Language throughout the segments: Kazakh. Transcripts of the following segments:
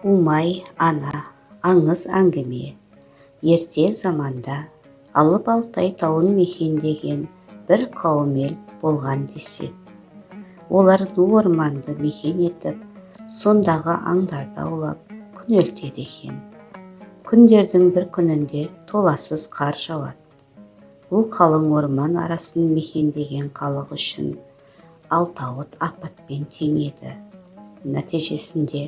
Умай ана. Аңыз әңгіме. Ерте заманда алып Алтай тауын мекендеген бір қауым ел болған деседі. Олар ну орманды мекен етіп, сондағы аңдарды аулап күнелтеді екен. Күндердің бір күнінде толассыз қар жауады. Бұл қалың орман арасын мекендеген халық үшін алтауыт апатпен тең еді. Нәтижесінде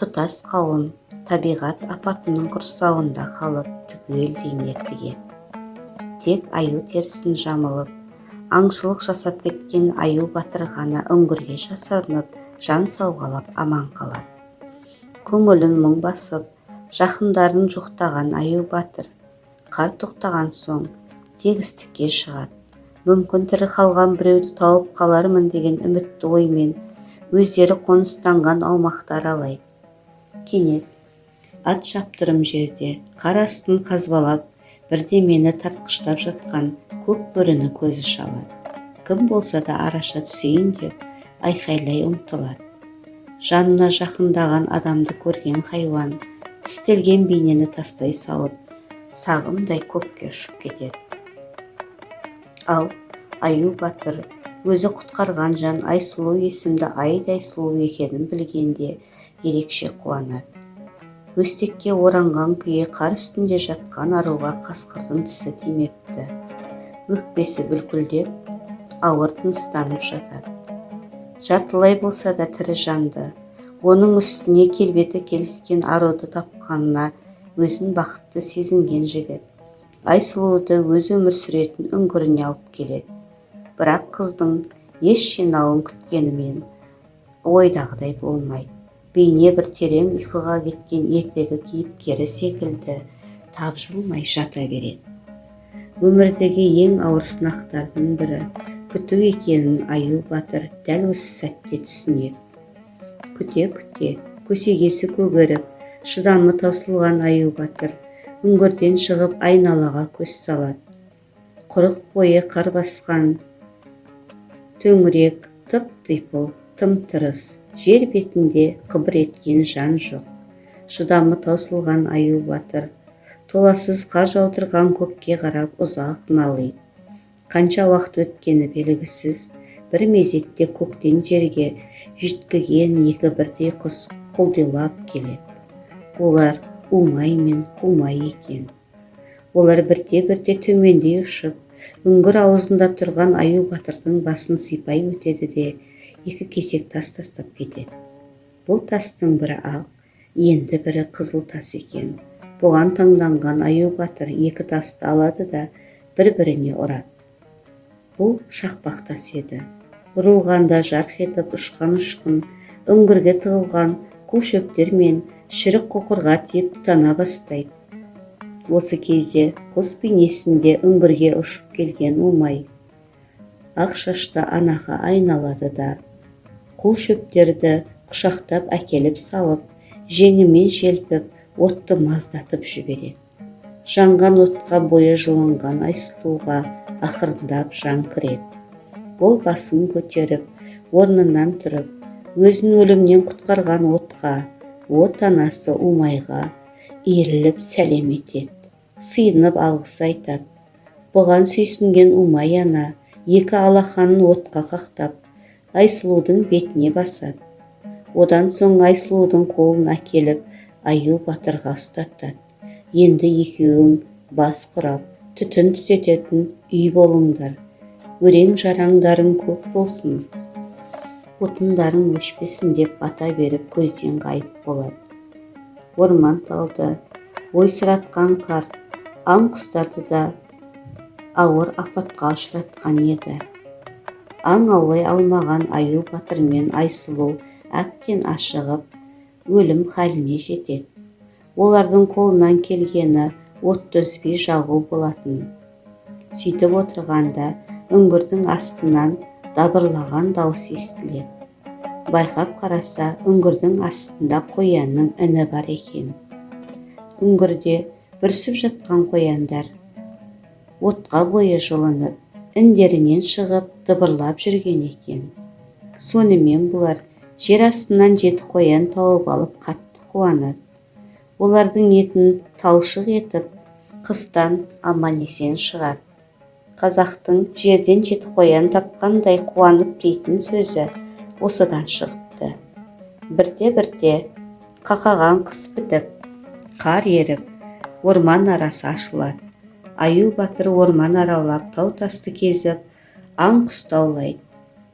тұтас қауым табиғат апатының құрсауында қалып, түгелдей мертігеді. Тек аю терісін жамылып, аңшылық жасап кеткен Аю батыр ғана үңгірге жасырынып, жан сауғалап аман қалады. Көңілін мұң басып, жақындарын жоқтаған Аю батыр қар тоқтаған соң тегістікке шығады. Мүмкін, тірі қалған біреуді тауып қалармын деген үмітті оймен өздері қоныстанған аумақты аралайды. Кенет ат шаптырым жерде қар астын қазбалап, бірдемені тартқыштап жатқан көк бөріні көзі шалады. Кім болса да араша түсейін деп айқайлай ұмтылады. Жанына жақындаған адамды көрген хайуан тістелген бейнені тастай салып, сағымдай көкке ұшып кетеді. Ал Аю батыр өзі құтқарған жан Айсұлу есімді айдай сұлу екенін білгенде ерекше қуанады. Бөстекке оранған күйі қар үстінде жатқан аруға қасқырдың тісі тимепті. Өкпесі бүлкілдеп, ауыр тыныстанып жатады. Жартылай болса да тірі жанды, оның үстіне келбеті келіскен аруды тапқанына өзін бақытты сезінген жігіт Айсұлуды өз өмір сүретін үңгіріне алып келеді. Бірақ қыздың ес жинауын күткенімен, ойдағыдай болмайды. Бейне бір терең ұйқыға кеткен ертегі кейіпкері секілді тапжылмай жата береді. Өмірдегі ең ауыр сынақтардың бірі күту екенін Аю батыр дәл осы сәтте түсінеді. Күте күте көсегесі көгеріп, шыдамы таусылған Аю батыр үңгірден шығып, айналаға көз салады. Құрық бойы қар басқан төңірек тып типыл, тым тырыс, жер бетінде қыбыр еткен жан жоқ. Шыдамы таусылған Аю батыр толассыз қар жаудырған көкке қарап ұзақ налиды. Қанша уақыт өткені белгісіз, бір мезетте көктен жерге жүйткіген екі бірдей құс құлдилап келеді. Олар Умай мен Қумай екен. Олар бірте-бірте төмендей ұшып, үңгір аузында тұрған Аю батырдың басын сипай өтеді де, екі кесек тас тастап кетеді. Бұл тастың бірі ақ, енді бірі қызыл тас екен. Бұған таңданған Аю батыр екі тасты алады да, бір біріне ұрады. Бұл шақпақ тас еді. Ұрылғанда жарқ етіп ұшқан ұшқын үңгірге тығылған қу шөптер мен шірік қоқырға тиіп, тұтана бастайды. Осы кезде құс бейнесінде үңгірге ұшып келген Умай ақ шашты анаға айналады да, қу шөптерді құшақтап әкеліп салып, жеңімен желпіп, отты маздатып жібереді. Жанған отқа бойы жылынған Айсұлуға ақырындап жан кіреді. Ол басын көтеріп, орнынан тұрып, өзін өлімнен құтқарған отқа, от анасы Умайға иіріліп сәлем етеді, сыйынып алғыс айтады. Бұған сүйсінген Умай ана екі алақанын отқа қақтап, Айсұлудың бетіне басады. Одан соң Айсұлудың қолын әкеліп, Аю батырға ұстатады. Енді екеуің бас құрап, түтін түтететін үй болыңдар, өрен жараңдарың көп болсын, отындарың өшпесін деп бата беріп, көзден ғайып болады. Орман тауды ойсыратқан қар аң құстарды да ауыр апатқа ұшыратқан еді. Аң аулай алмаған Аю батыр мен Айсұлу әбден ашығып, өлім халіне жетеді. Олардың қолынан келгені отты үзбей жағу болатын. Сөйтіп отырғанда үңгірдің астынан дабырлаған дауыс естіледі. Байқап қараса, үңгірдің астында қоянның іні бар екен. Үңгірде бүрісіп жатқан қояндар отқа бойы жылынып, індерінен шығып, дыбырлап жүрген екен. Сонымен бұлар жер астынан жеті қоян тауып алып, қатты қуанады. Олардың етін талшық етіп, қыстан аман-есен шығады. Қазақтың жерден жеті қоян тапқандай қуанып дейтін сөзі осыдан шығыпты. Бірте-бірте қақаған қыс бітіп, қар еріп, орман арасы ашылады. Аю батыр орман аралап, тау-тасты кезіп, аң-құсты аулайды.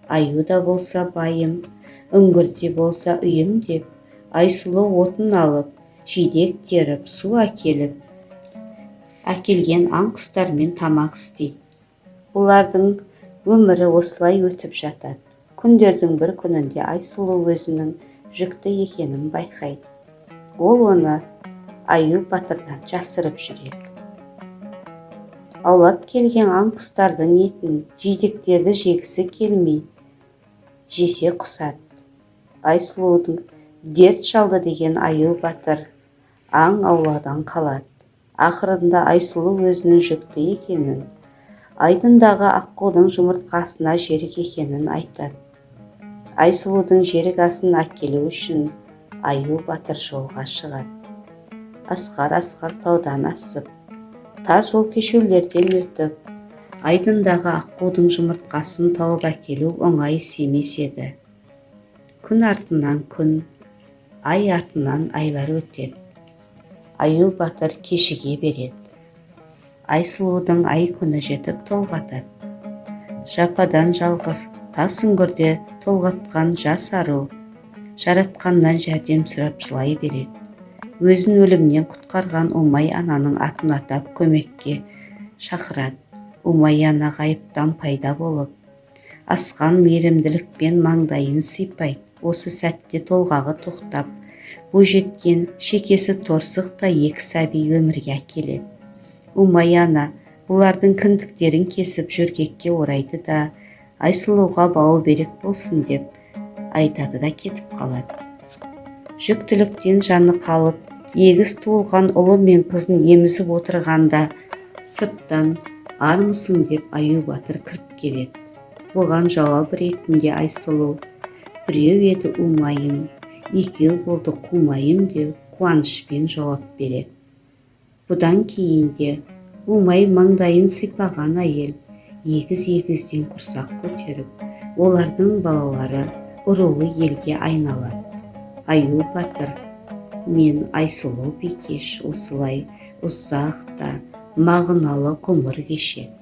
Аю да болса байым, үңгірде болса үйім деп, Айсұлу отын алып, жидек теріп, су әкеліп, әкелген аң-құстармен тамақ істейді. Бұлардың өмірі осылай өтіп жатады. Күндердің бір күнінде Айсұлу өзінің жүкті екенін байқайды. Ол оны Аю батырдан жасырып жүреді. Аулап келген аң-құстардың етін, жидектерді жегісі келмей, жесе құсады. Айсұлудың дерт шалды деген Аю батыр аң аулаудан қалады. Ақырында Айсұлу өзінің жүкті екенін, айдындағы аққудың жұмыртқасына жерік екенін айтады. Айсұлудың жерік асын әкелу үшін Аю батыр жолға шығады. Асқар-асқар таудан асып, тар жол кешулерден өтіп, айдындағы аққудың жұмыртқасын тауып әкелу оңай іс емес еді. Күн артынан күн, ай артынан айлар өтеді. Аю батыр кешіге береді. Айсұлудың ай күні жетіп толғатады. Жападан жалғыз тас үңгірде толғатқан жас ару жаратқаннан жәрдем сұрап жылай береді. Өзін өлімнен құтқарған Ұмай ананың атын атап көмекке шақырады. Ұмай ана ғайыптан пайда болып, асқан мейірімділікпен маңдайын сипайды. Осы сәтте толғағы тоқтап, бойжеткен шекесі торсықтай екі сәби өмірге әкеледі. Ұмай ана бұлардың кіндіктерін кесіп жөргекке орайды да, Айсұлуға бауы берек болсын деп айтады да кетіп қалады. Жүктіліктен жаны қалып, егіз туылған ұлы мен қызын емізіп отырғанда сырттан армысың деп Аю батыр кіріп келеді. Бұған жауап ретінде Айсұлу біреу еді Умайым, екеу болды қумайым деп қуанышпен жауап береді. Бұдан кейін де Умай маңдайын сипаған әйел егіз-егізден құрсақ көтеріп, олардың балалары ұрулы елге айналады. Аю батыр мен Айсұлу бикеш осылай ұзақ та мағыналы ғұмыр кешеді.